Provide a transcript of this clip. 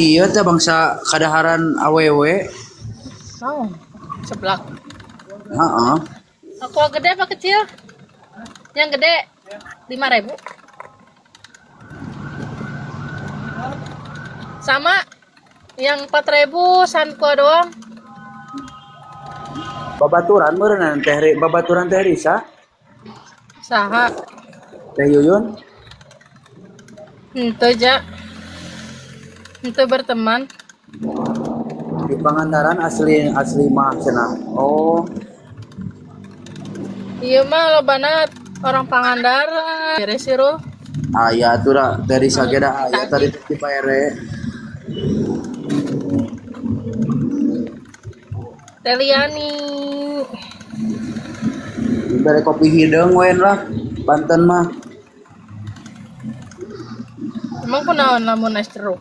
Iya teh bangsa kadaharan awewe. Oh, seblak. Heeh. Aqua gede apa kecil? Yang gede 5.000. Sama yang 4.000 Sanqua doang. Babaturan meureun teh babaturan teh Risa, Saha? Teh Yuyun. Henteu ja. Henteu berteman. Di Pangandaran asli asli mah cenah. Oh, Iya mah lobana orang Pangandaran. Beres sih Rul. Aya atuh da Teh Risa ge da aya tadi di Paere. Teliani. Dibere kopi hideung we lah Banten mah. Emang kunaon lamun es jeruk?